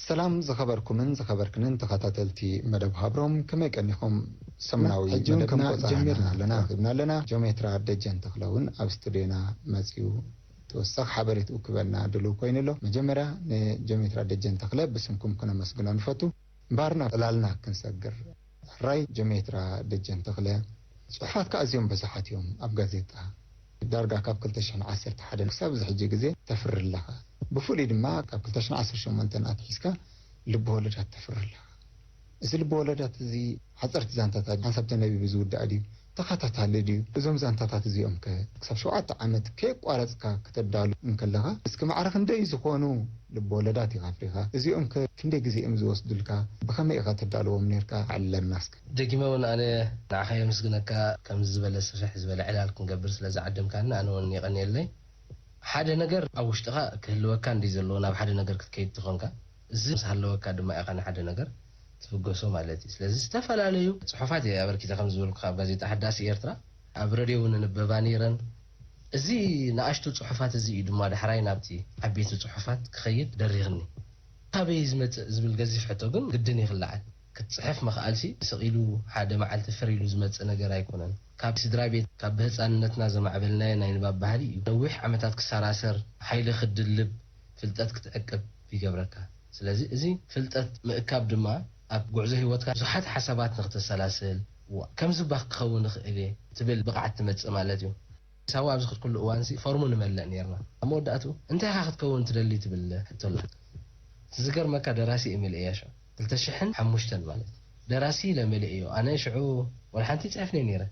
ሰላም ዝኸበርኩምን ዝኸበርክንን ተኸታተልቲ መደብ ሃብሮም፣ ከመይ ቀኒኹም? ሰሙናዊ ሕጂ እውን መደብና ከም ቆጻሕና ጀሚርና ኣለና። ረኺብና ኣለና። ጆሜትራ ደጀን ተኽለ እውን ኣብ ስቱድዮና መጺኡ ተወሳኺ ሓበሬትኡ ክበና ድልው ኮይኑ ኣሎ። መጀመርያ ንጆሜትራ ደጀን ተኽለ ብስምኩም ክነመስግኖ ንፈቱ። እምበኣር ናብ ዕላልና ክንሰግር። ሕራይ ጆሜትራ ደጀን ተኽለ፣ ጽሑፋትካ ኣዝዮም ብዙሓት እዮም ኣብ ጋዜጣ። ዳርጋ ካብ ክልተ ሽሕን ዓሰርተ ሓደን ክሳብ እዚ ሕጂ ግዜ ተፍሪ ኣለኻ። ብፍሉይ ድማ ካብ ክልተ ሽሕን ዓሰርተ ሸሞንተን ኣትሒዝካ ልበወለዳት ተፍሪ ኣለኻ። እዚ ልበወለዳት እዚ ሓጸርቲ ዛንታታት፣ ሓንሳብ ተነቢቡ ዝውዳእ ድዩ? ተኸታታሊ ድዩ? እዞም ዛንታታት እዚኦም ከ ክሳብ ሸውዓተ ዓመት ከየቋረጽካ ከተዳሉ እንከለኻ፣ እስኪ ማዕረ ክንደይ ዝኾኑ ልበወለዳት ኢኻ ኣፍሪኻ? እዚኦም ከ ክንደይ ግዜ እዮም ዝወስዱልካ? ብኸመይ ኢኻ ተዳልዎም ነይርካ? ኣዕልለና እስከ። ደጊመ እውን ኣነ ንዓኻ የመስግነካ፣ ከምዚ ዝበለ ስፍሕ ዝበለ ዕላል ክንገብር ስለ ዝዓደምካኒ ኣነ እውን የቐንየለይ። ሓደ ነገር ኣብ ውሽጥኻ ክህልወካ እንዲ ዘለዎ ናብ ሓደ ነገር ክትከይድ ትኾንካ፣ እዚ ምስ ሃለወካ ድማ ኢኻ ንሓደ ነገር ትብገሶ ማለት እዩ። ስለዚ ዝተፈላለዩ ጽሑፋት እየ ኣበርኪተ፣ ከም ዝበልኩ ኣብ ጋዜጣ ሓዳሲ ኤርትራ፣ ኣብ ረድዮ እውን ንበባ ነይረን። እዚ ንኣሽቱ ጽሑፋት እዚ እዩ ድማ ዳሕራይ ናብቲ ዓበይቲ ጽሑፋት ክኸይድ ደሪኽኒ። ካበይ ዝመጽእ ዝብል ገዚፍ ሕቶ ግን ግድን ይኽልዓል። ክትጽሕፍ ምኽኣልሲ ስቕ ኢሉ ሓደ መዓልቲ ፍር ኢሉ ዝመጽእ ነገር ኣይኮነን። ካብ ስድራ ቤት፣ ካብ ብህጻንነትና ዘማዕበልናዮ ናይ ንባብ ባህሊ እዩ። ነዊሕ ዓመታት ክሰራሰር፣ ሓይሊ ክትድልብ፣ ፍልጠት ክትዕቅብ ይገብረካ። ስለዚ እዚ ፍልጠት ምእካብ ድማ ኣብ ጉዕዞ ህይወትካ ብዙሓት ሓሳባት ንክተሰላስል፣ "ዋእ፣ ከምዚ እባ ክኸውን ይኽእል እየ" ትብል ብቕዓት ትመጽእ ማለት እዩ። ሳዋ ኣብዚ ክትኩሉ እዋንሲ ፎርሙ ንመልእ ነይርና። ኣብ መወዳእትኡ "እንታይ ኢኻ ክትከውን ትደሊ?" ትብል ሕቶ ኣላ። እቲ ዝገርመካ ደራሲ እየ መልእያ ሽዑ። ክልተ ሽሕን ሓሙሽተን ማለት እዩ። ደራሲ ኢለ መልእዮ። ኣነ ሽዑ ወላ ሓንቲ ይጽሕፍን እየ ነይረ።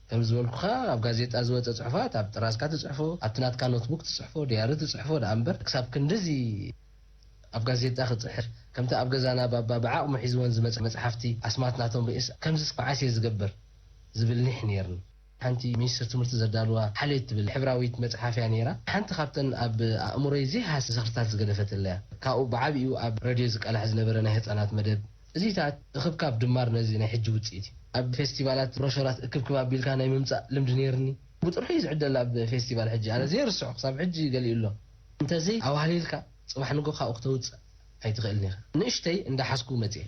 ከም ዝበልኩኻ ኣብ ጋዜጣ ዝወጸ ጽሑፋት ኣብ ጥራዝካ ትጽሕፎ፣ ኣብቲ ናትካ ኖትቡክ ትጽሕፎ፣ ድያሪ ትጽሕፎ ደኣ እምበር ክሳብ ክንድዚ ኣብ ጋዜጣ ክጽሕፍ፣ ከምቲ ኣብ ገዛና ባባ ብዓቕሙ ሒዝወን ዝመጸ መጽሓፍቲ ኣስማት ናቶም ርእስ ከምዚስ መዓስ እየ ዝገብር ዝብል ኒሕ ነይርኒ። ሓንቲ ሚኒስትሪ ትምህርቲ ዘዳልዋ ሓልየት ትብል ሕብራዊት መጽሓፍ እያ ነይራ። ሓንቲ ካብተን ኣብ ኣእምሮይ ዘይሃስ ዝኽርታት ዝገደፈትለያ። ካብኡ ብዓቢኡ ኣብ ረድዮ ዝቃላሕ ዝነበረ ናይ ህጻናት መደብ። እዚታት እኽብካብ ድማር ነዚ ናይ ሕጂ ውጽኢት እዩ። ኣብ ፌስቲቫላት ብሮሸራት እክብክብ ኣቢልካ ናይ ምምጻእ ልምዲ ነይርኒ። ብጥርሑ እዩ ዝዕደል ኣብ ፌስቲቫል ሕጂ። ኣነ ዘይርስዖ ክሳብ ሕጂ ገሊኡ ኣሎ። እንተዘይ ኣዋህሊልካ ጽባሕ ንጎ ካብኡ ክተውጽእ ኣይትኽእልን ኢኻ። ንእሽተይ እንዳሓዝኩ መጽየ።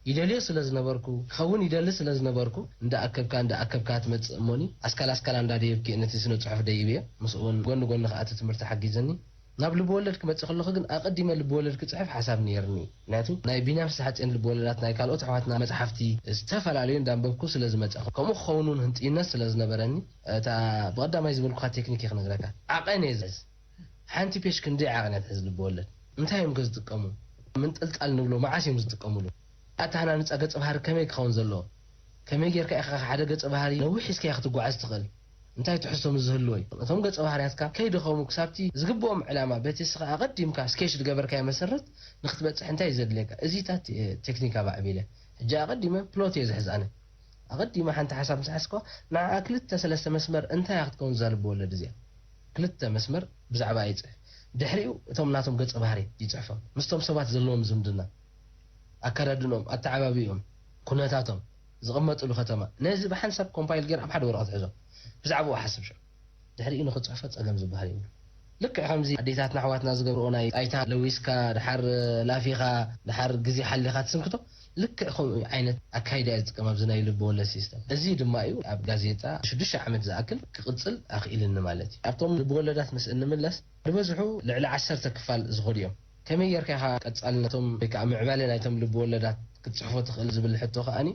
ይደልዮ ስለ ዝነበርኩ፣ ክኸውን ይደሊ ስለ ዝነበርኩ፣ እንዳኣከብካ፣ እንዳኣከብካ ትመጽእ እሞኒ፣ ኣስካል ኣስካል እንዳደየብኪ ነቲ ስነ ጽሑፍ ደይብዮ። ምስኡ እውን ጎኒ ጎኒ ከኣ እቲ ትምህርቲ ሓጊዘኒ። ናብ ልብወለድ ክመጽእ ከለኹ ግን ኣቐዲመ ልብወለድ ክጽሕፍ ሓሳብ ነይርኒ። ምኽንያቱ ናይ ቢንያም ፍስሓጽዮን ልብወለዳት፣ ናይ ካልኦት ኣሕዋትና መጽሓፍቲ ዝተፈላለዩ እንዳንበብኩ ስለ ዝመጸኹ፣ ከምኡ ክኸውን እውን ህንጥይነት ስለ ዝነበረኒ፣ እታ ብቐዳማይ ዝበልኩኻ ቴክኒክ እየ ክነግረካ። ዓቐን እየ ዝሕዝ። ሓንቲ ፔጅ ክንደይ ዓቐን እያ ትሕዝ ልብወለድ? እንታይ እዮም ከ ዝጥቀሙ? ምንጥልጣል ንብሎ መዓስ እዮም ዝጥቀሙሉ? ኣተሃናንጻ ገጸ ባህሪ ከመይ ክኸውን ዘለዎ? ከመይ ጌርካ ኢኻ ሓደ ገጸ ባህሪ ነዊሕ ሒዝካዮ ክትጓዓዝ ትኽእል? እንታይ ትሕዝቶ ምስ ዝህልዎ እዩ? እቶም ገጸ ባህርያትካ ከይደኸሙ ክሳብቲ ዝግብኦም ዕላማ በቲ እስኻ ኣቐዲምካ ስኬች ዝገበርካዮ መሰረት ንክትበጽሕ እንታይ እዩ ዘድልየካ? እዚታት እየ ቴክኒክ ኣማዕቢለ። ሕጂ ኣቐዲመ ፕሎት እየ ዝሕዝ ኣነ። ኣቐዲመ ሓንቲ ሓሳብ ምስ ሓዝኳ ንዓኣ ክልተ ሰለስተ መስመር እንታይ እያ ክትከውን እዛ ልበወለድ እዚኣ? ክልተ መስመር ብዛዕባ ይጽሕፍ። ድሕሪኡ እቶም ናቶም ገጸ ባህሪ ይጽሕፎም። ምስቶም ሰባት ዘለዎም ዝምድና፣ ኣከዳድንኦም፣ ኣተዓባብይኦም፣ ኩነታቶም፣ ዝቕመጥሉ ከተማ፣ ነዚ ብሓንሳብ ኮምፓይል ገይረ ኣብ ሓደ ወረቐት ሕዞ። ብዛዕባኡ ሓስብ ሽዑ። ድሕሪኡ ንኽጽሕፎ ጸገም ዝበሃል የብሉ። ልክዕ ከምዚ ኣዴታትና ኣሕዋትና ዝገብርኦ ናይ ጣይታ ለዊስካ፣ ድሓር ላፊኻ፣ ድሓር ግዜ ሓሊኻ ትስንክቶ፣ ልክዕ ከምኡ ዓይነት ኣካይዳ እየ ዝጥቀም ኣብዚ ናይ ልቢ ወለድ ሲስተም። እዚ ድማ እዩ ኣብ ጋዜጣ ሽዱሽተ ዓመት ዝኣክል ክቕጽል ኣኽኢልኒ ማለት እዩ። ኣብቶም ልቢ ወለዳት ምስ እንምለስ፣ ዝበዝሑ ልዕሊ ዓሰርተ ክፋል ዝኸዱ እዮም። ከመይ ጌርካ ኢኻ ቀጻሊ ነቶም ወይ ከዓ ምዕባለ ናይቶም ልቢ ወለዳት ክትጽሕፎ ትኽእል ዝብል ሕቶ ከኣኒ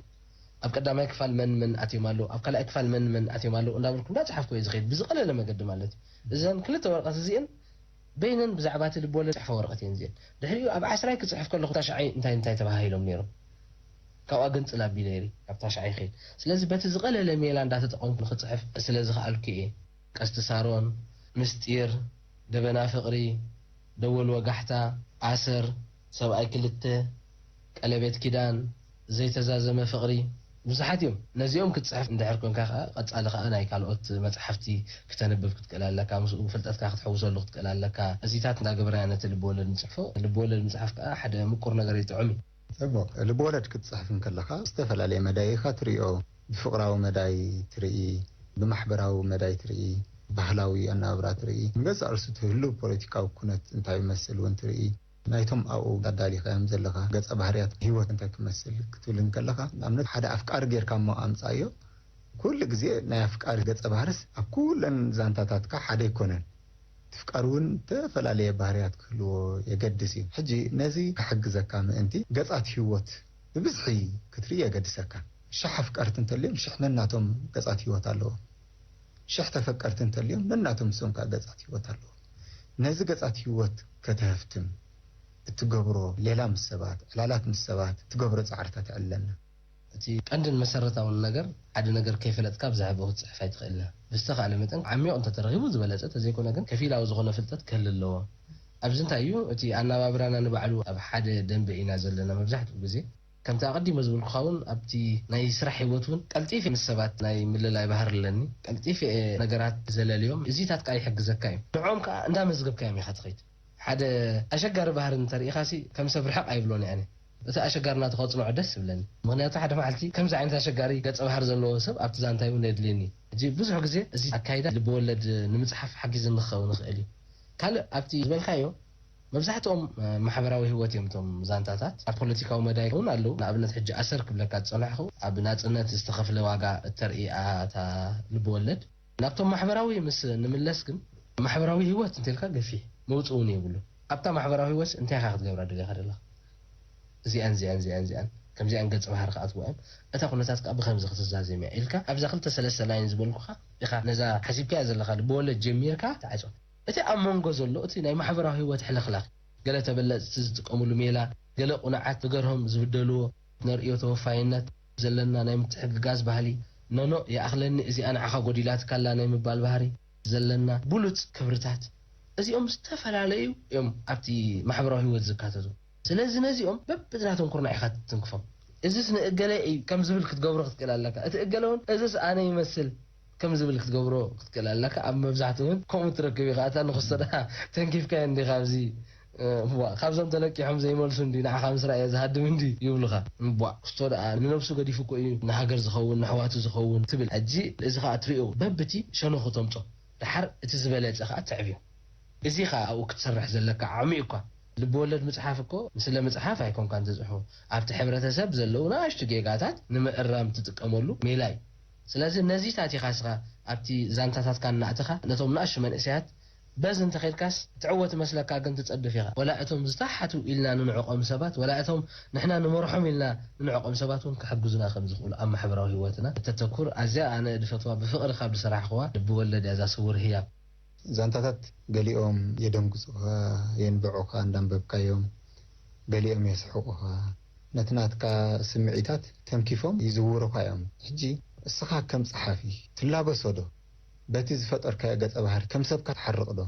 ኣብ ቀዳማይ ክፋል መን መን ኣትዮም ኣለዉ፣ ኣብ ካልኣይ ክፋል መን መን ኣትዮም ኣለዉ እንዳበልኩ እንዳጸሓፍኩ እየ ዝኸይድ፣ ብዝቐለለ መገዲ ማለት እዩ። እዘን ክልተ ወረቐት እዚአን በይነን ብዛዕባ እቲ ልቢ ወለድ ዝጽሕፎ ወረቐት እየን እዚአን። ድሕሪኡ ኣብ ዓስራይ ክጽሕፍ ከለኹ ታሽዓይ እንታይ እንታይ ተባሃሂሎም ነይሮም፣ ካብኣ ገንጽል ኣቢለ ይርኢ፣ ኣብ ታሽዓይ ይኸይድ። ስለዚ በቲ ዝቐለለ ሜላ እንዳተጠቐምኩ ንኽጽሕፍ ስለ ዝኸኣልኩ እየ። ቀስቲ ሳሮን፣ ምስጢር፣ ደበና ፍቕሪ፣ ደወል ወጋሕታ፣ ኣሰር፣ ሰብኣይ ክልተ፣ ቀለቤት ኪዳን፣ ዘይተዛዘመ ፍቕሪ፣ ብዙሓት እዮም። ነዚኦም ክትጽሕፍ እንድሕር ኮንካ ከኣ፣ ቀጻሊ ከኣ ናይ ካልኦት መጽሓፍቲ ክተንብብ ክትክእል ኣለካ፣ ምስኡ ፍልጠትካ ክትሕውሰሉ ክትክእል ኣለካ። እዚታት እንዳገበርና ነቲ ልብወለድ ንጽሕፎ። ልብወለድ ምጽሓፍ ከኣ ሓደ ምቁር ነገር እዩ፣ ጥዑም እዩ። ጽቡቕ። ልብወለድ ክትጽሕፍ እንከለኻ፣ ዝተፈላለየ መዳይ ኢኻ ትርእዮ። ብፍቕራዊ መዳይ ትርኢ፣ ብማሕበራዊ መዳይ ትርኢ፣ ባህላዊ ኣነባብራ ትርኢ፣ ንገዛእ ርእሱ እቲ ህሉው ፖለቲካዊ ኩነት እንታይ ይመስል እውን ትርኢ። ናይቶም ኣብኡ ኣዳሊኻዮም ዘለኻ ገጸ ባህርያት ህይወት እንታይ ክመስል ክትብል እንከለኻ፣ ንኣብነት ሓደ ኣፍቃሪ ጌርካ እሞ ኣምጻዮ። ኩሉ ግዜ ናይ ኣፍቃሪ ገጸ ባህርስ ኣብ ኩለን ዛንታታትካ ሓደ ኣይኮነን። እቲ ፍቃሪ እውን ዝተፈላለየ ባህርያት ክህልዎ የገድስ እዩ። ሕጂ ነዚ ክሕግዘካ ምእንቲ ገጻት ህይወት ብብዝሒ ክትርኢ የገድሰካ። ሽሕ ኣፍቀርቲ እንተልዮም ሽሕ ነናቶም ገጻት ህይወት ኣለዎም። ሽሕ ተፈቀርቲ እንተልዮም ነናቶም ንሶም ከኣ ገጻት ህይወት ኣለዎም። ነዚ ገጻት ህይወት ከተህፍትም እትገብሮ ሌላ ምስ ሰባት፣ ዕላላት ምስ ሰባት እትገብሮ ጻዕርታት የዕልለና። እቲ ቀንድን መሰረታውን ነገር፣ ሓደ ነገር ከይፈለጥካ ብዛዕባኡ ክትጽሕፍ ኣይትኽእልን። ብዝተኻእለ መጠን ዓሚቕ እንተተረኺቡ ዝበለጸ፣ ተዘይኮነ ግን ከፊላዊ ዝኾነ ፍልጠት ክህሉ ኣለዎ። ኣብዚ እንታይ እዩ፣ እቲ ኣነባብራና ንባዕሉ ኣብ ሓደ ደንበ ኢና ዘለና መብዛሕትኡ ግዜ። ከምቲ ኣቐዲመ ዝበልኩኻ እውን ኣብቲ ናይ ስራሕ ህይወት እውን ቀልጢፈ ምስ ሰባት ናይ ምልላይ ባህሪ ኣለኒ። ቀልጢፈ እየ ነገራት ዘለልዮም። እዚታት ከኣ ይሕግዘካ እዩ። ንዕኦም ከኣ እንዳመዝገብካዮም ኢኻ ትኸይድ። ሓደ ኣሸጋሪ ባህሪ እንተርኢኻሲ ከም ሰብ ርሕቕ ኣይብሎን እየ ኣነ። እቲ ኣሸጋሪ ናቱ ከጽንዖ ደስ ይብለኒ። ምኽንያቱ ሓደ መዓልቲ ከምዚ ዓይነት ኣሸጋሪ ገጸ ባህሪ ዘለዎ ሰብ ኣብቲ ዛንታይ እውን የድልየኒ። ሕጂ ብዙሕ ግዜ እዚ ኣካይዳ ልበወለድ ንምጽሓፍ ሓጊዝኒ ክኸውን ይኽእል እዩ። ካልእ ኣብቲ ዝበልካዮ መብዛሕትኦም ማሕበራዊ ህይወት እዮም እቶም ዛንታታት። ኣብ ፖለቲካዊ መዳይ እውን ኣለዉ። ንኣብነት ሕጂ ኣሰር ክብለካ ዝጸናሕኩ ኣብ ናጽነት ዝተኸፍለ ዋጋ እተርኢ እታ ልበወለድ። ናብቶም ማሕበራዊ ምስ ንምለስ ግን ማሕበራዊ ህይወት እንተልካ ገፊሕ መውጽኢ እውን የብሉ። ኣብታ ማሕበራዊ ህይወት እንታይ ኢኻ ክትገብራ ደሊኻ ዘለኻ? እዚኣን እዚኣን እዚኣን እዚኣን ከምዚኣን ገጸ ባህሪ ክኣትዋ እየን። እታ ኩነታት ከኣ ብኸምዚ ክትዛዘም እያ ኢልካ ኣብዛ ክልተ ሰለስተ ላይን ዝበልኩኻ ኢኻ ነዛ ሓሲብካያ ዘለኻ ልበወለድ ጀሚርካ ትዓጾ። እቲ ኣብ መንጎ ዘሎ እቲ ናይ ማሕበራዊ ህይወት ሕልኽላኽ፣ ገለ ተበለጽቲ ዝጥቀምሉ ሜላ፣ ገለ ቁኑዓት ብገርሆም ዝብደልዎ፣ ነርእዮ ተወፋይነት ዘለና ናይ ምትሕግጋዝ ባህሊ፣ ኖኖ ይኣኽለኒ እዚኣ ንዓኻ ጎዲላትካላ ናይ ምባል ባህሪ ዘለና ብሉጽ ክብርታት፣ እዚኦም ዝተፈላለዩ እዮም ኣብቲ ማሕበራዊ ህይወት ዝካተቱ። ስለዚ ነዚኦም በብናቶም ኩርናዕ ኢኻ ትትንክፎም። እዝስ ንእገለ እዩ ከም ዝብል ክትገብሮ ክትክእል ኣለካ። እቲ እገለ እውን እዝስ ኣነ ይመስል ከም ዝብል ክትገብሮ ክትክእል ኣለካ። ኣብ መብዛሕትኡ እውን ከምኡ ትረክብ ኢኻ። እታ ንክስቶ ደኣ ተንኪፍካዮ እንዲኻ ኣብዚ፣ እ፣ እዋ፣ ካብዞም ተለቂሖም ዘይመልሱ እንዲ ንዓኻ ምስ ረኣየ ዝሃድም እንዲ ይብሉኻ። እዋ፣ ክስቶ ደኣ ንነብሱ ገዲፉ እኮ እዩ ንሃገር ዝኸውን ንኣሕዋቱ ዝኸውን ትብል። ሕጂ እዚ ኸኣ ትሪኦ በብቲ ሸነኹ ተምጾ። ደሓር እቲ ዝበለጸ ኸኣ ትዕብዮ። እዚ ኸኣ ኣብኡ ክትሰርሕ ዘለካ ዓቕሚ እኳ። ልበወለድ ምጽሓፍ እኮ ንስለ ምጽሓፍ ኣይኮንካን ትጽሕፎ። ኣብቲ ሕብረተሰብ ዘለዉ ንኣሽቱ ጌጋታት ንምእራም ትጥቀመሉ ሜላ እዩ። ስለዚ ነዚታት ኢኻ እስኻ ኣብቲ ዛንታታትካ እናእተኻ ነቶም ንኣሽቱ መንእሰያት በዚ እንተኸድካስ ትዕወት መስለካ ግን ትጸድፍ ኢኻ። ወላ እቶም ዝተሓቱ ኢልና ንንዕቆም ሰባት፣ ወላ እቶም ንሕና ንመርሖም ኢልና ንንዕቆም ሰባት እውን ክሕግዙና ከም ዝኽእሉ ኣብ ማሕበራዊ ህይወትና እተተኩር ኣዝያ ኣነ ድፈትዋ ብፍቕሪ ካብ ዝሰራሕኽዋ ልቢ ወለድ እያ እዛ ስውር ህያብ። ዛንታታት ገሊኦም የደንግጹኻ፣ የንብዑኻ እንዳንበብካዮም፣ ገሊኦም የስሕቑኻ። ነቲ ናትካ ስምዒታት ተንኪፎም ይዝውሩኻ እዮም። ሕጂ እስኻ ከም ጸሓፊ ትላበሶ ዶ? በቲ ዝፈጠርካዮ ገጸ ባህሪ ከም ሰብካ ትሓርቕ ዶ?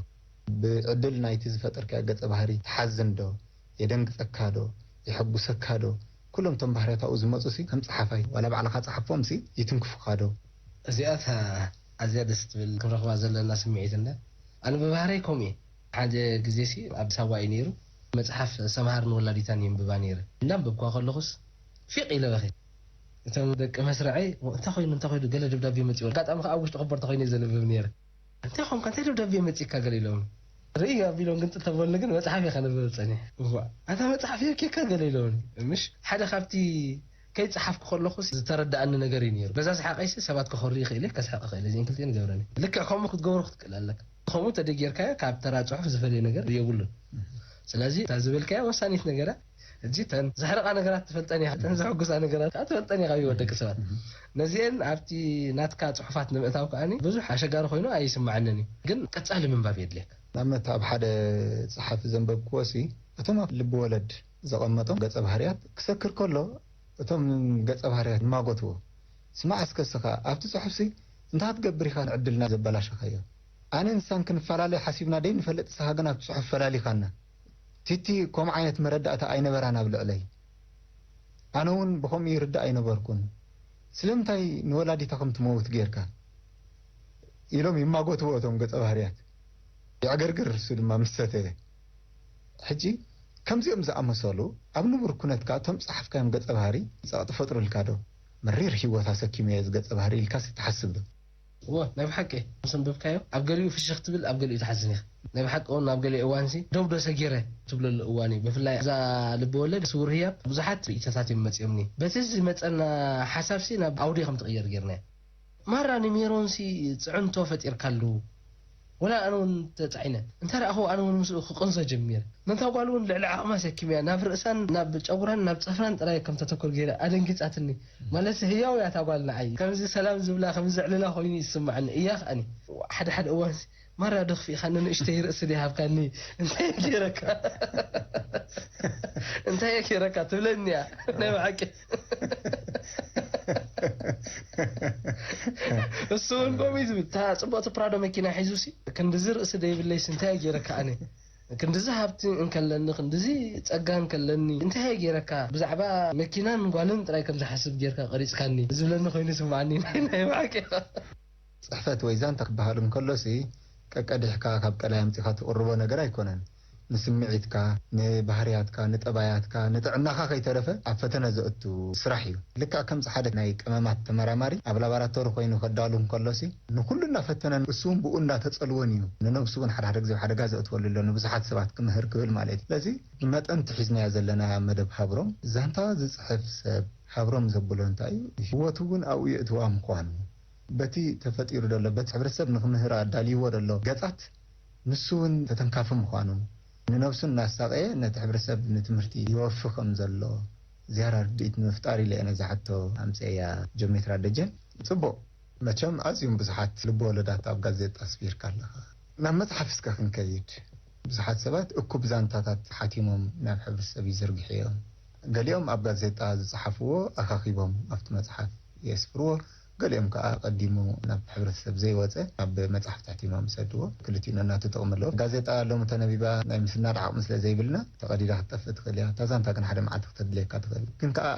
ብዕድል ናይቲ ዝፈጠርካዮ ገጸ ባህሪ ትሓዝን ዶ? የደንግጸካ ዶ? የሐጉሰካ ዶ? ኩሎም እቶም ባህርያት ኣብኡ ዝመጹ ሲ ከም ጸሓፋይ ዋላ ባዕልኻ ጸሓፎም ሲ ይትንክፉኻ ዶ? እዚኣ እታ ኣዝያ ደስ ትብል ክንረኽባ ዘለና ስምዒት እንዳ ኣነ ብባህረይ ከምኡ እየ። ሓደ ግዜ ሲ ኣብ ሳዋ እዩ ነይሩ መጽሓፍ ሰምሃር ንወላዲታን የንብባ ነይረ። እንዳንበብኳ ከለኹስ ፊቕ ኢለ በኺ። እቶም ደቂ መስርዐይ እንታይ ኮይኑ እንታይ ኮይኑ ገለ ደብዳቤ መጺኡ ኣጋጣሚ ከኣ ኣብ ውሽጢ ኮቦርታ ኮይነ ዘንብብ ነይረ። እንታይ ኾንካ እንታይ ደብዳቤ መጺካ ገለ ኢሎም ርእይ ኣቢሎም ግን ጥልተበሉ ግን መጽሓፍ እየ ከንብብ ጸኒሐ። እዋ ኣታ መጽሓፍ የብኬካ ገለ ኢሎም ምሽ ሓደ ካብቲ ከይጸሓፍኩ ከለኹ ዝተረዳኣኒ ነገር እዩ ነይሩ። በዛ ሰሓቀይሲ ሰባት ከኾሪ ይኽእል እየ ከስሕቕ ይኽእል እየ እዚን ክልቲኤን ይገብረኒ። ልክዕ ከምኡ ክትገብሮ ክትክእል ኣለካ። ከምኡ ተደጌርካዮ ካብ ተራ ጽሑፍ ዝፈልየ ነገር የብሉን። ስለዚ እታ ዝበልካያ ወሳኒት ነገራት ሕጂ ተን ዘሕርቓ ነገራት ትፈልጠን ኢኻ፣ ተን ዘሐጉሳ ነገራት ከዓ ትፈልጠን ኢኻ። ይወደቂ ሰባት ነዚአን ኣብቲ ናትካ ጽሑፋት ንምእታው ከዓኒ ብዙሕ ኣሸጋሪ ኮይኑ ኣይስምዓንን እዩ፣ ግን ቀጻሊ ምንባብ የድልየካ። ንኣብነት ኣብ ሓደ ጸሓፊ ዘንበብክዎ ሲ እቶም ኣብ ልቢ ወለድ ዘቐመጦም ገጸ ባህርያት ክሰክር ከሎ እቶም ገጸ ባህርያት ይማጎትዎ። ስማዕ እስከ እስኻ ኣብቲ ጽሑፍሲ እንታይ ክትገብር ኢኻ ንዕድልና ዘበላሸኻዮ? ኣነ ንሳን ክንፈላለ ሓሲብና ደይንፈልጥ፣ እስኻ ግን ኣብቲ ጽሑፍ ፈላሊኻና። ቲቲ ከምኡ ዓይነት መረዳእታ ኣይነበራን ኣብ ልዕለይ። ኣነ እውን ብኸምኡ ይርዳእ ኣይነበርኩን። ስለምንታይ ንወላዲታ ከም ትመውት ጌርካ? ኢሎም ይማጎትዎ እቶም ገጸ ባህርያት። የዕገርግር እሱ ድማ ምስ ሰተየ። ሕጂ ከምዚኦም ዝኣመሰሉ ኣብ ንቡር ኩነትካ እቶም ጸሓፍካዮም ገጸ ባህሪ ጸቕጢ ፈጥሩልካ ዶ? መሪር ህይወት ኣሰኪመዮ እዚ ገጸ ባህሪ ኢልካስ ትሓስብ ዶ? እወ፣ ናይ ብሓቂ ምስ ኣንበብካዮ፣ ኣብ ገሊኡ ፍሽኽ ትብል፣ ኣብ ገሊኡ ትሓዝን ኢኻ። ናይ ብሓቂ እውን ኣብ ገሊኡ እዋንሲ ደው ዶ ሰጊረ ትብለሉ እዋን እዩ። ብፍላይ እዛ ልቢ ወለድ ስውር ህያብ ብዙሓት ርእይቶታት እዮም መጺኦምኒ። በቲ ዝመጸና ሓሳብሲ ናብ ኣውድዮ ከም ትቕየር ጌርናዮ። ማራ ንሜሮንሲ ጽዕንቶ ፈጢርካሉ። ወላ ኣነ እውን ተጻዒነ። እንተ ረኣኹ ኣነ እውን ምስኡ ክቕንዞ ጀሚረ። ነታ ጓል እውን ልዕሊ ዓቕማ ሰኪመያ። ናብ ርእሳን ናብ ጨጉራን ናብ ጽፍራን ጥራይ ከም ተተኩር ገይረ ኣደንጊጻትኒ። ማለት ህያው እያ እታ ጓል ንዓይ። ከምዚ ሰላም ዝብላ፣ ከምዚ ዘዕልላ ኮይኑ ይስምዓኒ። እያ ከኣኒ። ሓደ ሓደ እዋንሲ ማራ ዶ ክፊእካኒ ንእሽተይ ርእሲ ዶ ይሃብካኒ? እንታይ ገይረካ? እንታይ ገይረካ? ትብለኒ እያ። ናይ ብሓቂ። እሱ እውን ከምኡ እዩ ዝብል። እታ ጽብቕቲ ፕራዶ መኪና ሒዙ ሲ፣ ክንድዚ ርእሲ ደይብለይስ እንታይ ገይረካ ኣነ? ክንድዚ ሃብቲ እንከለኒ፣ ክንድዚ ጸጋ እንከለኒ፣ እንታይ ገይረካ? ብዛዕባ መኪናን ጓልን ጥራይ ከም ዝሓስብ ጌርካ ቀሪጽካኒ ዝብለኒ ኮይኑ ይስምዓኒ። ናይ ብሓቂ። ጽሕፈት ወይ ዛንታ ክበሃል እንከሎሲ፣ ቀቀዲሕካ ካብ ቀላይ ኣምጺኻ ትቕርቦ ነገር ኣይኮነን። ንስምዒትካ፣ ንባህርያትካ፣ ንጠባያትካ፣ ንጥዕናኻ ከይተረፈ ኣብ ፈተነ ዘእቱ ስራሕ እዩ። ልክዕ ከምዚ ሓደ ናይ ቀመማት ተመራማሪ ኣብ ላቦራቶሪ ኮይኑ ከዳሉ እንከሎሲ፣ ንኹሉ እናፈተነን እሱ እውን ብኡ እናተጸልወን እዩ ንነብሱ እውን ሓደ ሓደ ግዜ ኣብ ሓደጋ ዘእትወሉ ኣሎ፣ ንብዙሓት ሰባት ክምህር ክብል ማለት እዩ። ስለዚ ብመጠን እቲ ሒዝናዮ ዘለና መደብ ሃብሮም፣ ዛንታ ዝጽሕፍ ሰብ ሃብሮም ዘብሎ እንታይ እዩ? ህይወቱ እውን ኣብኡ የእትዋ ምዃኑ፣ በቲ ተፈጢሩ ዘሎ፣ በቲ ሕብረተሰብ ንክምህር ኣዳልይዎ ዘሎ ገጻት ንሱ እውን ተተንካፊ ምዃኑ፣ ንነብሱ እናሳቐየ ነቲ ሕብረተሰብ ንትምህርቲ ይወፊ ከም ዘሎ ዝያዳ ርድኢት ንምፍጣር ኢለ እየ ነዛ ሕቶ ኣምፅኤያ። ጆሜትራ ደጀን፣ ጽቡቕ። መቸም ኣዝዮም ብዙሓት ልበወለዳት ኣብ ጋዜጣ ኣስፊርካ ኣለኻ። ናብ መጽሓፍ እስከ ክንከይድ። ብዙሓት ሰባት እኩብ ዛንታታት ሓቲሞም ናብ ሕብረተሰብ ይዝርግሑ እዮም። ገሊኦም ኣብ ጋዜጣ ዝጸሓፍዎ ኣኻኺቦም ኣብቲ መጽሓፍ የስፍርዎ፣ ገሊኦም ከኣ ኣቐዲሙ ናብ ሕብረተሰብ ዘይወጸ ኣብ መጽሓፍ ተሕቲሞም ይሰድዎ። ክልቲኡ ነናቱ ጥቕሚ ኣለዎ። ጋዜጣ ሎሚ ተነቢባ ናይ ምስናድ ዓቕሚ ስለ ዘይብልና ተቐዲዳ ክትጠፍእ ትኽእል እያ። እታ ዛንታ ግን ሓደ መዓልቲ ክተድልየካ ትኽእል። ግን ከኣ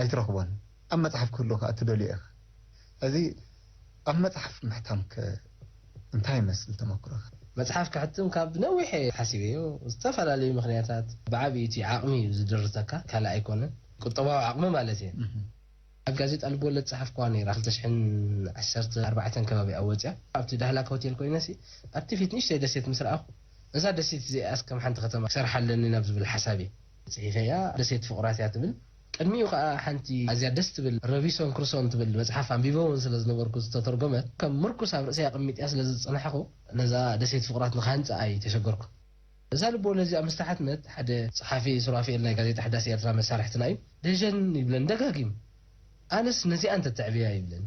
ኣይትረኽቦን። ኣብ መጽሓፍ ክህሉ ከኣ ትደልዮ ኢኻ። እዚ ኣብ መጽሓፍ ምሕታምከ እንታይ ይመስል ተመክሮኻ? መጽሓፍ ክሕትም ካብ ነዊሕ እየ ሓሲበዮ። ዝተፈላለዩ ምኽንያታት፣ ብዓብዪ እቲ ዓቕሚ እዩ ዝድርተካ፣ ካልእ ኣይኮነን። ቁጠባዊ ዓቕሚ ማለት እየ። እህ። ኣብ ጋዜጣ ልብወለድ ጸሓፍኩዋ ነይራ፣ ክልተ ሽሕን ዓሰርተ ኣርባዕተን ከባቢ ኣብ ወጽያ፣ ኣብቲ ዳህላክ ሆቴል ኮይነሲ፣ ኣብቲ ፊት ንእሽተይ ደሴት ምስ ረኣኹ፣ እዛ ደሴት እዚኣስ ከም ሓንቲ ከተማ ክሰርሓ ኣለኒ ናብ ዝብል ሓሳብ እየ ጽሒፈያ። ደሴት ፍቑራት እያ ትብል። ቅድሚኡ ከኣ ሓንቲ ኣዝያ ደስ ትብል ሮቢንሶን ክሩሶ ትብል መጽሓፍ ኣንቢበ እውን ስለ ዝነበርኩ ዝተተርጎመት፣ ከም ምርኩስ ኣብ ርእሰይ ኣቐሚጥያ ስለ ዝጸናሕኩ፣ ነዛ ደሴት ፍቑራት ንኽሃንጻ ኣይተሸገርኩን። እዛ ልቦወለድ እዚኣ ምስ ተሓትመት፣ ሓደ ጸሓፊ ሱራፌል ናይ ጋዜጣ ሓዳስ ኤርትራ መሳርሕትና እዩ፣ ደጀን ይብለኒ ደጋጊሙ። ኣነስ ነዚኣ እንተትዕብያ ይብለኒ።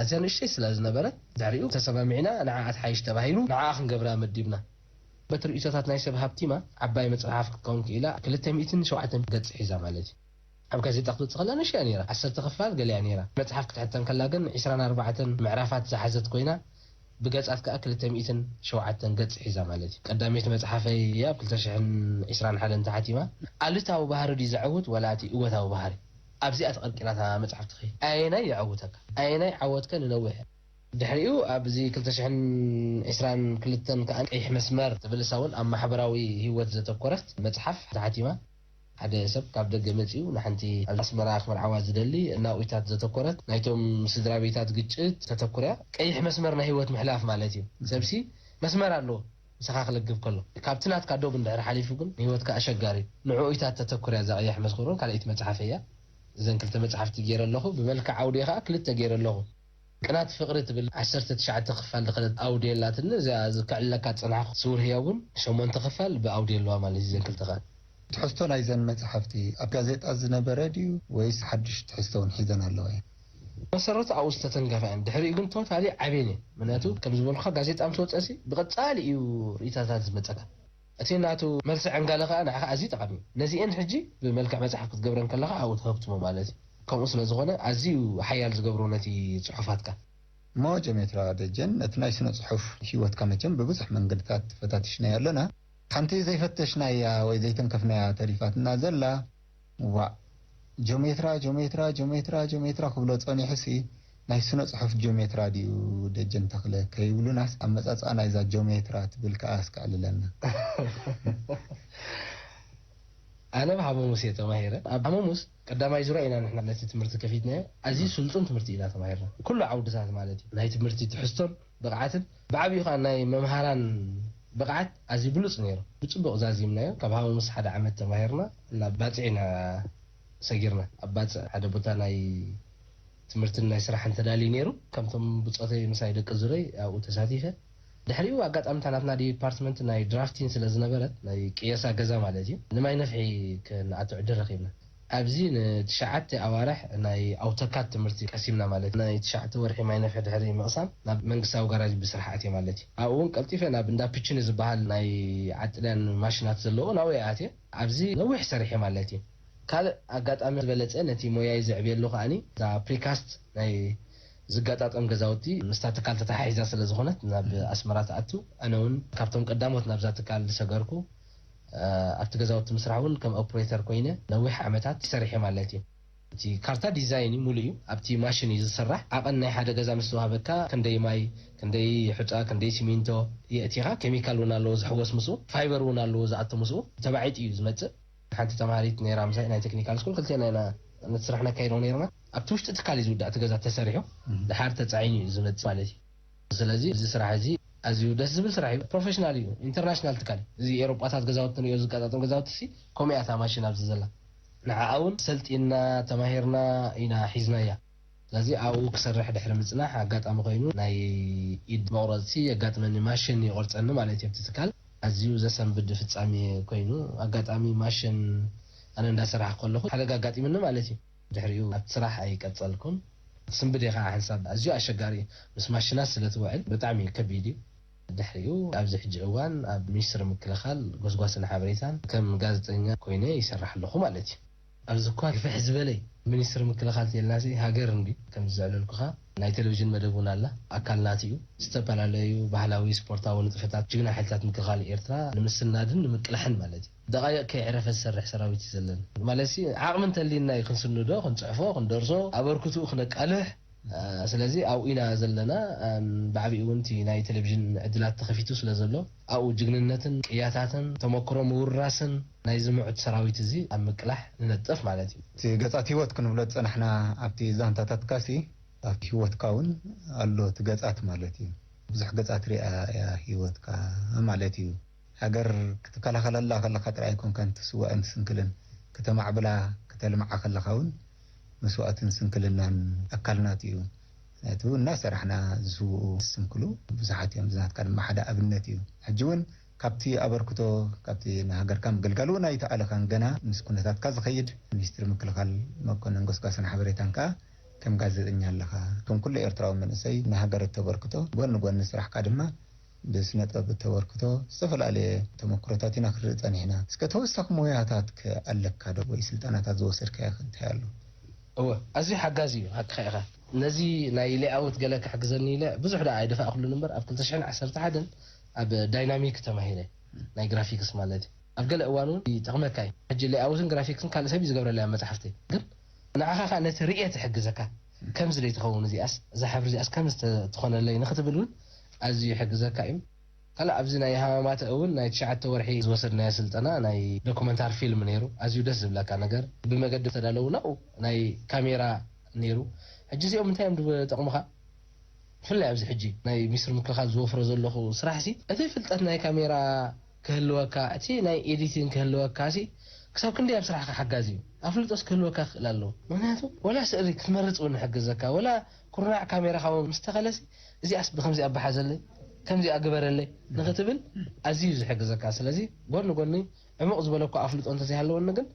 ኣዝያ ንእሽተይ ስለ ዝነበረት፣ ድሕሪኡ ተሰማሚዕና ንዓኣ ትሓይሽ ተባሂሉ ንዓኣ ክንገብራ መዲብና። በቲ ርእይቶታት ናይ ሰብ ሃብቲማ ዓባይ መጽሓፍ ክትከውን ክኢላ፣ ክልተ ሚእትን ሸውዓተን ገጽ ሒዛ ማለት እዩ። ኣብ ጋዜጣ ክትወጽእ ከላ ንእሽቶ እያ ነይራ፣ ዓሰርተ ክፋል ገለ እያ ነይራ። መጽሓፍ ክትሕተም ከላ ግን ዕስራን ኣርባዕተን ምዕራፋት ዝሓዘት ኮይና፣ ብገጻት ከኣ ክልተ ሚእትን ሸውዓተን ገጽ ሒዛ ማለት እዩ። ቀዳመይቲ መጽሓፈይ እያ ኣብ ክልተ ሽሕን ዕስራን ሓደን ተሓቲማ። ኣሉታዊ ባህሪ ድዩ ዘዕውት ወላ እቲ እወታዊ ባህሪ? ኣብዚኣ ተቐርቂራ እታ መጽሓፍ ትኸይድ። ኣየናይ የዐውተካ? ኣየናይ ዓወትከ ንነዊሕ? ድሕሪኡ ኣብዚ ክልተ ሽሕን ዕስራን ክልተን ከኣ ቀይሕ መስመር ትብል እሳ እውን ኣብ ማሕበራዊ ህይወት ዘተኮረት መጽሓፍ ተሓቲማ። ሓደ ሰብ ካብ ደገ መጺኡ ንሓንቲ ኣብ ኣስመራ ክምርዓዋ ዝደሊ እናውኢታት ዘተኮረት፣ ናይቶም ስድራ ቤታት ግጭት ተተኩርያ። ቀይሕ መስመር ናይ ህይወት ምሕላፍ ማለት እዩ። ሰብሲ መስመር ኣለዎ፣ ምሳኻ ክለግብ ከሎ። ካብቲ ናትካ ዶብ እንድሕር ሓሊፉ ግን ንህይወትካ ኣሸጋሪ እዩ። ንዕኡኢታት ተተኩርያ እዛ ቀያሕ መስመር እውን ካልኣይቲ መጽሓፈይ እያ። እዘን ክልተ መጽሓፍቲ ገይረ ኣለኹ። ብመልክዕ ኣውድዮ ከኣ ክልተ ገይረ ኣለኹ። ቅናት ፍቕሪ ትብል ዓሰርተ ትሽዓተ ክፋል ዝኸደት ኣውድዮ ኣላትኒ። እዚኣ ከዕልለካ ዝጸናሕኩ ስውር ህያው እውን ሸሞንተ ክፋል ብኣውድዮ ኣለዋ ማለት እዩ። እዘን ክልተ ከኣ ትሕዝቶ ናይዘን መጻሕፍቲ ኣብ ጋዜጣ ዝነበረ ድዩ ወይስ ሓድሽ ትሕዝቶ እውን ሒዘን ኣለዋ እየን? መሰረቱ ኣብኡ ዝተተንከፋ እየን። ድሕሪኡ ግን ቶታሊ ዓብየን እየን። ምኽንያቱ ከም ዝበልኩኻ ጋዜጣ ምስ ወጸሲ ብቐጻሊ እዩ ርእይቶታት ዝመጸካ። እቲ ናቱ መልሲ ዕንጋለ ከኣ ንዓኻ ኣዝዩ ጠቓሚ እዩ። ነዚኤን ሕጂ ብመልክዕ መጽሓፍ ክትገብረን ከለኻ ኣብኡ ተህብትሞ ማለት እዩ። ከምኡ ስለ ዝኾነ ኣዝዩ ሓያል ዝገብሮ ነቲ ጽሑፋትካ። እሞ ጀሜትራ ደጀን፣ ነቲ ናይ ስነ ጽሑፍ ህይወትካ መቸም ብብዙሕ መንገድታት ፈታቲሽናዮ ኣለና። ሓንቲ ዘይፈተሽናያ ወይ ዘይተንከፍናያ ተሪፋትና ዘላ፣ ዋእ፣ ጆሜትራ፣ ጆሜትራ፣ ጆሜትራ፣ ጆሜትራ ክብሎ ጸኒሑሲ፣ ናይ ስነ ጽሑፍ ጆሜትራ ድዩ ደጀን ተኽለ ከይብሉናስ፣ ኣመጻጽኣ ናይዛ ጆሜትራ ትብል ከኣ እስከ ኣዕልለና። ኣነ ብሃሙሙስ እየ ተማሂረ። ኣብ ሃሙሙስ ቀዳማይ ዙርያ ኢና ንሕና ነቲ ትምህርቲ ከፊትናዮ። ኣዝዩ ስልጡን ትምህርቲ ኢና ተማሂርና። ኩሉ ዓውድታት ማለት እዩ። ናይ ትምህርቲ ትሕዝቶን ብቕዓትን፣ ብዓብዩ ከኣ ናይ መምሃራን ብቕዓት ኣዝዩ ብሉጽ ነይሩ። ብጽቡቕ ዛዚምናዮ። ካብ ሃሙሙስ ሓደ ዓመት ተማሂርና፣ ናብ ባጽዕ ኢና ሰጊርና። ኣብ ባጽዕ ሓደ ቦታ ናይ ትምህርትን ናይ ስራሕን ተዳልዩ ነይሩ። ከምቶም ብጾተይ ምሳይ ደቂ ዙረይ ኣብኡ ተሳቲፈ። ድሕሪኡ ኣጋጣሚ እታ ናትና ዲፓርትመንት ናይ ድራፍቲን ስለ ዝነበረት፣ ናይ ቅየሳ ገዛ ማለት እዩ፣ ንማይ ነፍሒ ክንኣቱ ዕድል ረኺብና። ኣብዚ ንትሽዓተ ኣዋርሕ ናይ ኣውቶካድ ትምህርቲ ቀሲምና ማለት እዩ። ናይ ትሽዓተ ወርሒ ማይ ነፍሒ ድሕሪ ምቕሳም ናብ መንግስታዊ ጋራጅ ብስራሕ ኣትየ ማለት እዩ። ኣብኡ እውን ቀልጢፈ ናብ እንዳ ፒችኒ ዝበሃል ናይ ዓጥልያን ማሽናት ዘለዎ ናብኡ እየ ኣትየ። ኣብዚ ነዊሕ ሰሪሐ ማለት እዩ። ካልእ ኣጋጣሚ ዝበለጸ ነቲ ሞያይ ዘዕብየሉ ከኣኒ እዛ ፕሪካስት ናይ ዝገጣጠም ገዛውቲ ምስታ ትካል ተተሓሒዛ ስለ ዝኾነት ናብ ኣስመራ ትኣቱ። ኣነ እውን ካብቶም ቀዳሞት ናብዛ ትካል ዝሰገርኩ፣ እ፣ ኣብቲ ገዛውቲ ምስራሕ እውን ከም ኦፕሬተር ኮይነ ነዊሕ ዓመታት ሰሪሐ ማለት እዩ። እቲ ካርታ ዲዛይን እዩ፣ ሙሉእ እዩ። ኣብቲ ማሽን እዩ ዝስራሕ። ዓቐን ናይ ሓደ ገዛ ምስ ተዋህበካ ክንደይ ማይ፣ ክንደይ ሑጻ፣ ክንደይ ሲሚንቶ የእቲኻ። ኬሚካል እውን ኣለዎ ዝሕወስ ምስኡ፣ ፋይበር እውን ኣለዎ ዝኣቱ ምስኡ። ተባዒጡ እዩ ዝመጽእ። ሓንቲ ተማሃሪት ነይራ ምሳይ ናይ ቴክኒካል ስኩል፣ ክልቴና ኢና ነቲ ስራሕ ነካይዶ ነይርና። ኣብቲ ውሽጢ ትካል እዩ ዝውዳእ፣ እቲ ገዛ ተሰሪሑ ድሓር ተጻዒኑ እዩ ዝመጽእ ማለት እዩ። ስለዚ እዚ ስራሕ እዚ ኣዝዩ ደስ ዝብል ስራሕ እዩ። ፕሮፌሽናል እዩ፣ ኢንተርናሽናል ትካል እዩ። እዚ ኤሮጳታት ገዛውቲ ንሪኦ ዝቀጣጠም ገዛውቲ ሲ ከምኡ እያ እታ ማሽን ኣብዚ ዘላ። ንዓኣ እውን ሰልጢና ተማሂርና ኢና ሒዝናያ። ስለዚ ኣብኡ ክሰርሕ ድሕሪ ምጽናሕ ኣጋጣሚ ኮይኑ ናይ ኢድ መቑረጽቲ የጋጥመኒ፣ ማሽን ይቆርጸኒ ማለት እዩ። ኣብቲ ትካል ኣዝዩ ዘሰንብድ ፍጻሜ ኮይኑ ኣጋጣሚ ማሽን ኣነ እንዳሰራሕኩ ከለኹ ሓደጋ ኣጋጢምኒ ማለት እዩ። ድሕሪኡ ኣብቲ ስራሕ ኣይቀጸልኩን። ስንብድ እየ ከዓ ሓንሳብ ኣዝዩ ኣሸጋሪ እዩ። ምስ ማሽናት ስለ ትውዕል ብጣዕሚ ከቢድ እዩ። ድሕሪኡ ኣብዚ ሕጂ እዋን ኣብ ሚኒስትሪ ምክልኻል ጎስጓስን ሓበሬታን ከም ጋዜጠኛ ኮይነ ይሰርሕ ኣለኹ ማለት እዩ። ኣብዚ እኳ ግፍሕ ዝበለ እዩ። ሚኒስትሪ ምክልኻል ተልናሲ ሃገር እንዲ ከም ዘዕለልኩኻ ናይ ቴሌቪዥን መደብ እውን ኣላ። ኣካል ናቲ እዩ። ዝተፈላለዩ ባህላዊ ስፖርታዊ ንጥፈታት ጅግና ሓይልታት ምክልኻል ኤርትራ ንምስናድን ንምቅላሕን ማለት እዩ። ደቓይቕ ከይዕረፈ ዝሰርሕ ሰራዊት እዩ ዘለና። ማለትሲ ዓቕሚ እንተልይና እዩ ክንስንዶ፣ ክንጽሕፎ፣ ክንደርሶ፣ ኣበርክትኡ ክነቃልሕ። እ፣ ስለዚ ኣብኡ ኢና ዘለና። እም፣ ብዓቢኡ እውን እቲ ናይ ቴሌቪዥን ዕድላት ተኸፊቱ ስለ ዘሎ ኣብኡ ጅግንነትን ቅያታትን ተመክሮ ምውራስን ናይዚ ምዑት ሰራዊት እዚ ኣብ ምቅላሕ ንነጥፍ ማለት እዩ። እቲ ገጻት ህይወት ክንብሎ ዝጸናሕና ኣብቲ ዛንታታትካሲ ኣብቲ ህይወትካ እውን ኣሎ እቲ ገጻት ማለት እዩ። ብዙሕ ገጻት ሪኣ እያ ህይወትካ ማለት እዩ። ሃገር ክትከላኸለላ ከለኻ ጥራይ ኣይኮንካን ትስዋእን ትስንክልን፣ ከተማዕብላ ከተልምዓ ከለኻ እውን መስዋእትን ስንክልናን ኣካል ናት እዩ። ምክንያቱ እናሰራሕና ዝስውኡ ዝስንክሉ ብዙሓት እዮም። እዚ ናትካ ድማ ሓደ ኣብነት እዩ። ሕጂ እውን ካብቲ ኣበርክቶ፣ ካብቲ ንሃገርካ ምግልጋል እውን ኣይተኣለኻን፣ ገና ምስ ኩነታትካ ዝኸይድ ሚኒስትሪ ምክልኻል መኮንን ጎስጓስን ሓበሬታን ከኣ ከም ጋዜጠኛ ኣለኻ። ከም ኩሉ ኤርትራዊ መንእሰይ ንሃገር እተበርክቶ፣ ጎኒ ጎኒ ስራሕካ ድማ ብስነ ጥበብ እተበርክቶ ዝተፈላለየ ተመክሮታት ኢና ክንርኢ ጸኒሕና። እስከ ተወሳኺ ሞያታት ከ ኣለካ ዶ ወይ ስልጠናታት ዝወሰድካዮ ከ እንታይ ኣሎ? እወ፣ ኣዝዩ ሓጋዚ እዩ፣ ሓቅኻ ኢኻ። ነዚ ናይ ሌኣውት ገለ ክሕግዘኒ ኢለ ብዙሕ ደኣ ኣይደፋእኩሉን እምበር፣ ኣብ ክልተ ሽሕን ዓሰርተ ሓደን ኣብ ዳይናሚክ ተማሂረ፣ ናይ ግራፊክስ ማለት እዩ። ኣብ ገለ እዋን እውን ይጠቕመካ እዩ። ሕጂ ሌኣውትን ግራፊክስን ካልእ ሰብ እዩ ዝገብረለይ ኣብ መጽሓፍተይ። ግን ንዓኻ ከኣ ነቲ ርእየት ይሕግዘካ። ከምዚ ደይ ትኸውን እዚኣስ፣ እዛ ሕብሪ እዚኣስ ከምዚ ተ-፣ ትኾነለይ ንኽትብል እውን ኣዝዩ ይሕግዘካ እዩ። ካልእ ኣብዚ ናይ ሃማማተ እውን ናይ ትሽዓተ ወርሒ ዝወሰድናዮ ስልጠና ናይ ዶኩመንታሪ ፊልም ነይሩ። ኣዝዩ ደስ ዝብለካ ነገር ብመገዲ ተዳለዉ ናብኡ ናይ ካሜራ ነይሩ። ሕጂ እዚኦም እንታይ እዮም ዝጠቕሙኻ? ብፍላይ ኣብዚ ሕጂ ናይ ሚኒስትሪ ምክልኻል ዝወፍሮ ዘለኹ ስራሕሲ፣ እቲ ፍልጠት ናይ ካሜራ ክህልወካ፣ እቲ ናይ ኤዲቲንግ ክህልወካሲ ክሳብ ክንደይ ኣብ ስራሕካ ሓጋዚ እዩ። ኣፍልጦስ ክህልወካ ክኽእል ኣለዎ። ምኽንያቱ ወላ ስእሊ ክትመርጽ እውን ይሕግዘካ፣ ወላ ኩርናዕ ካሜራኻ እውን ምስ ተኸለሲ፣ እዚኣስ ብኸምዚ ኣበሓዘለይ፣ ከምዚ ኣግበረለይ ንኽትብል ኣዝዩ እዩ ዝሕግዘካ። ስለዚ ጎኒ ጎኒ ዕሙቕ ዝበለ እኳ ኣፍልጦ እንተዘይሃለወኒ ግን፣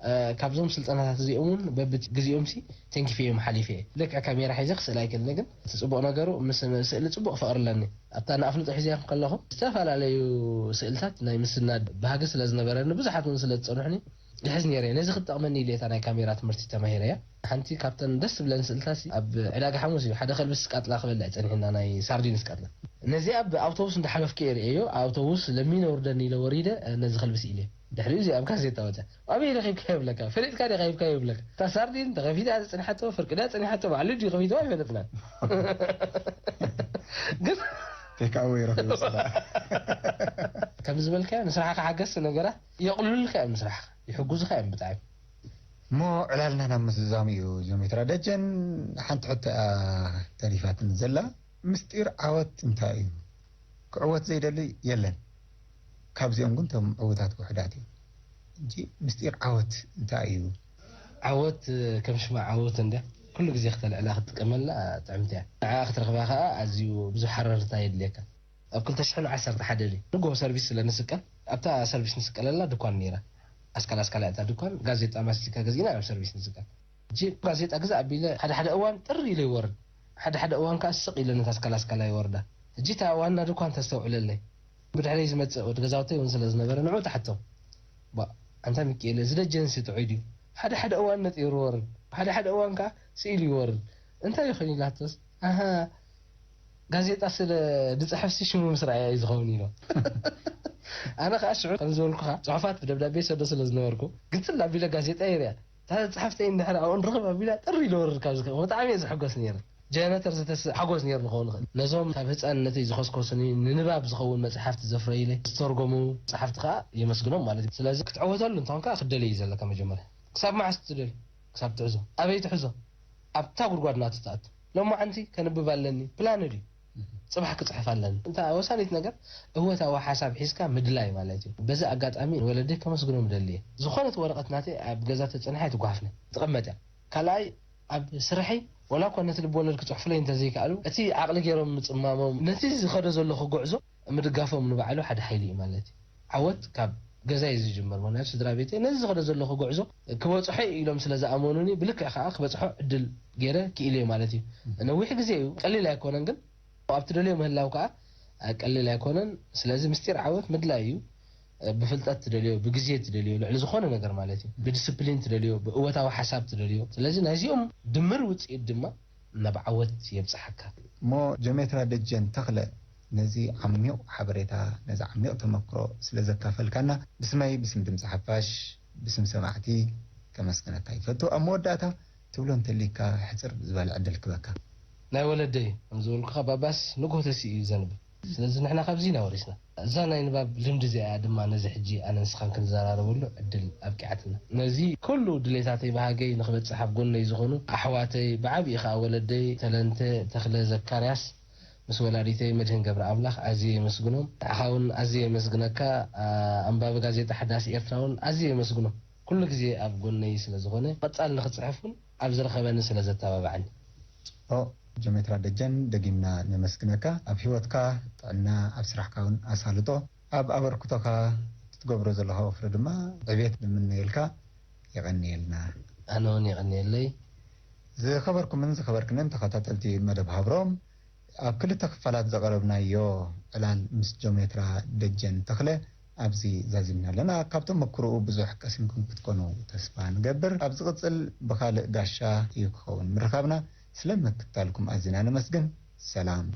እ፣ ካብዞም ስልጠናታት እዚኦም እውን በብግዜኦምሲ ተንኪፈ እዮም ሓሊፈ እየ። ልክዕ ካሜራ ሒዘ ክስእል ኣይክእልን እየ፣ ግን እቲ ጽቡቕ ነገሩ ምስ ስእሊ ጽቡቕ ፍቕሪ ኣለኒ። ኣብታ ንኣፍልጦ ሒዘ ከለኹ ዝተፈላለዩ ስእልታት ናይ ምስናድ ባህጊ ስለ ዝነበረኒ ብዙሓት እውን ስለ ዝጸንሑኒ ይሕዝ ነይረ እየ። ነዚ ክትጠቕመኒ ኢለ እታ ናይ ካሜራ ትምህርቲ ተማሂረ እያ። ሓንቲ ካብተን ደስ ዝብለን ስእልታሲ ኣብ ዕዳጋ ሓሙስ እዩ ሓደ ከልብስ ቃጥላ ክበልዕ ጸኒሕና፣ ናይ ሳርዲንስ ቃጥላ። ነዚኣ ብኣውቶቡስ እንዳሓለፍኩ እየ ርእየዮ። ኣውቶቡስ ለሚነ ውርደኒ ኢለ ወሪደ፣ ነዚ ከልብስ ኢለ። ድሕሪኡ እዚ ኣብ ጋዜጣ ወጸ። ኣበይ ረኺብካዮ ይብለካ፣ ፈሊጥካ ዲኻ ሂብካዮ ይብለካ። እታ ሳርዲን ተኸፊታ እያ ጸኒሓቶ፣ ፍርቂ ድያ ጸኒሓቶ፣ ባዕሉ ድዩ ከፊትዋ ኣይፈለጥናን። ግን ቴካወይ ረኺቡ ስራሕ። ከም ዝበልካዮ ንስራሕካ ሓገዝቲ ነገራት የቕልሉልካ እዮም፣ ንስራሕካ ይሕጉዙካ እዮም ብጣዕሚ። እሞ ዕላልና ናብ ምዝዛሙ እዩ። ጆሜትራ ደጀን፣ ሓንቲ ሕቶ እያ ተሪፋትኒ ዘላ። ምስጢር ዓወት እንታይ እዩ? ክዕወት ዘይደሊ የለን። ካብዚኦም ግን እቶም ዕዉታት ውሑዳት እዮም። እንጂ ምስጢር ዓወት እንታይ እዩ? ዓወት ከም ሽማ ዓወት እንድያ፣ ኩሉ ግዜ ክተልዕላ ክትጥቀመላ ጥዕምቲ እያ። ንዓ ክትረኽባ ከዓ ኣዝዩ ብዙሕ ሓረርታ የድልየካ። ኣብ ክልተ ሽሕን ዓሰርተ ሓደ ድዩ ንግሆ ሰርቪስ ስለ ንስቀል፣ ኣብታ ሰርቪስ ንስቀለላ ድኳን ነይራ። ኣስካል ኣስካል እያ እታ ድኳን፣ ጋዜጣ ማስቲካ ገዚእና ናብ ሰርቪስ ንስቀል። ሕጂ ጋዜጣ ግዛእ ኣቢለ ሓደ ሓደ እዋን ጥር ኢለ ይወርድ፣ ሓደ ሓደ እዋን ከዓ ስቕ ኢለ ነታ ኣስካል ኣስካላ ይወርዳ። ሕጂ እታ ዋና ድኳን ተስተውዕለለይ። ብድሕረይ ዝመጽእ ወዲ ገዛውተይ እውን ስለ ዝነበረ ንዑ ትሓቶ። ባ ኣንታ ሚኪኤለ፣ እዚ ደጀንሲ ጥዑይ ድዩ? ሓደ ሓደ እዋን ነጢሩ ይወርድ፣ ሓደ ሓደ እዋን ከዓ ስኢሉ ይወርድ። እንታይ ይኾን ኢላቶስ፣ ኣሃ፣ ጋዜጣ ስለ ዝፅሕፍሲ ሽሙ ምስ ረኣያ እዩ ዝኸውን ኢሎ። ኣነ ከዓ ሽዑ ከም ዝበልኩኻ ፅሑፋት ብደብዳቤ ሰዶ ስለ ዝነበርኩ ግፅል ኣቢለ ጋዜጣ ይርያ። እታ ጸሓፍተይ እንድሕር ኣብኡ ንረኽብ ኣቢላ ጥር ኢለ ወርድ ካብ ዝከ ብጣዕሚ እየ ዝሕጎስ ነይረ። ጀነተር ዘተስእ ሓጎስ ነይሩ ንኸውን ይኽእል። ነዞም ካብ ህፃንነተይ ዝኸስከሱኒ ንንባብ ዝኸውን መፅሓፍቲ ዘፍረዩለይ ዝተርጎሙ ጸሓፍቲ ከዓ የመስግኖም ማለት እዩ። ስለዚ ክትዕወተሉ እንተኾንካ ክትደልይ እዩ ዘለካ መጀመርያ። ክሳብ መዓስ ትደልዩ? ክሳብ ትሕዞ። ኣበይ ትሕዞ? ኣብታ ጉድጓድ ናቱ ትኣቱ። ሎማዓንቲ ከንብብ ኣለኒ ፕላን ድዩ? ጽባሕ ክጽሕፍ ኣለኒ። እንታ ወሳኒት ነገር እወታዊ ሓሳብ ሒዝካ ምድላይ ማለት እዩ። በዚ ኣጋጣሚ ንወለደይ ከመስግኖም እደሊ እየ። ዝኾነት ወረቐት ናተይ ኣብ ገዛ ተጸኒሓ ኣይትጓሓፍን እያ። ትቕመጥ እያ። ካልኣይ ኣብ ስርሐይ ወላ እኳ ነቲ ልብ ወለድ ክጽሕፉለይ እንተዘይከኣሉ እቲ ዓቕሊ ገይሮም ምጽማሞም ነቲ ዝኸዶ ዘለኹ ጉዕዞ ምድጋፎም ንባዕሉ ሓደ ሓይሊ እዩ ማለት እዩ። ዓወት ካብ ገዛ እዩ ዝጅመር። ምክንያቱ ስድራ ቤተይ ነዚ ዝኸዶ ዘለኹ ጉዕዞ ክበጽሖ እዩ ኢሎም ስለ ዝኣመኑኒ ብልክዕ ከዓ ክበጽሖ ዕድል ገይረ ክኢለ ማለት እዩ። ነዊሕ ግዜ እዩ፣ ቀሊል ኣይኮነን፣ ግን ኣብ ትደልዮ ምህላው ከዓ ቀሊል ኣይኮነን። ስለዚ ምስጢር ዓወት ምድላይ እዩ። ብፍልጠት ትደልዮ፣ ብግዜ ትደልዮ፣ ልዕሊ ዝኾነ ነገር ማለት እዩ። ብዲስፕሊን ትደልዮ፣ ብእወታዊ ሓሳብ ትደልዮ። ስለዚ ናይዚኦም ድምር ውፅኢት ድማ ናብ ዓወት የብፅሓካ። እሞ ጀሜትራ ደጀን ተኽለ ነዚ ዓሚቕ ሓበሬታ፣ ነዚ ዓሚቕ ተመክሮ ስለ ዘካፈልካና ብስመይ፣ ብስም ድምፂ ሓፋሽ፣ ብስም ሰማዕቲ ከመስግነካ ይፈቱ። ኣብ መወዳእታ ትብሎ እንተሊካ ሕፅር ዝበለ ዕድል ክበካ። ናይ ወለደይ ከም ዝበልኩኻ ባባስ ንግሆ ተሲኡ እዩ ዘንብብ። ስለዚ ንሕና ካብዚ ኢና ወሪስና። እዛ ናይ ንባብ ልምዲ እዚኣ ድማ ነዚ ሕጂ ኣነ ንስኻን ክንዘራረበሉ ዕድል ኣብቂዓትና። ነዚ ኩሉ ድሌታተይ ብሃገይ ንኽበጽሕ ኣብ ጎነይ ዝኾኑ ኣሕዋተይ፣ ብዓብዪ ኸኣ ወለደይ ተለንተ ተኽለ ዘካርያስ ምስ ወላዲተይ መድህን ገብረ ኣምላኽ ኣዝየ የመስግኖም። ንዓኻ እውን ኣዝየ የመስግነካ። ኣንባቢ ጋዜጣ ሓዳስ ኤርትራ እውን ኣዝየ የመስግኖ። ኩሉ ግዜ ኣብ ጎነይ ስለ ዝኾነ፣ ቀጻሊ ንኽጽሕፍ እውን ኣብ ዝረኸበኒ ስለ ዘተባብዓኒ። ኦ ጀሜትራ ደጀን፣ ደጊምና ነመስግነካ። ኣብ ህይወትካ ጥዕና፣ ኣብ ስራሕካ እውን ኣሳልጦ፣ ኣብ ኣበርክቶኻ ትትገብሮ ዘለኻ ወፍሪ ድማ ዕቤት ንምነየልካ። የቐንየልና። ኣነ እውን የቐንየለይ። ዝኸበርኩምን ዝኸበርክንን ተኸታተልቲ መደብ ሃብሮም፣ ኣብ ክልተ ክፋላት ዘቕረብናዮ ዕላል ምስ ጀሜትራ ደጀን ተኽለ ኣብዚ ዛዚምና ኣለና። ካብ ተመክሮኡ ብዙሕ ቀሲምኩም ክትኮኑ ተስፋ ንገብር። ኣብ ዝቕጽል ብኻልእ ጋሻ እዩ ክኸውን ምርኻብና። ስለ ምክትታልኩም ኣዚና ነመስግን። ሰላም።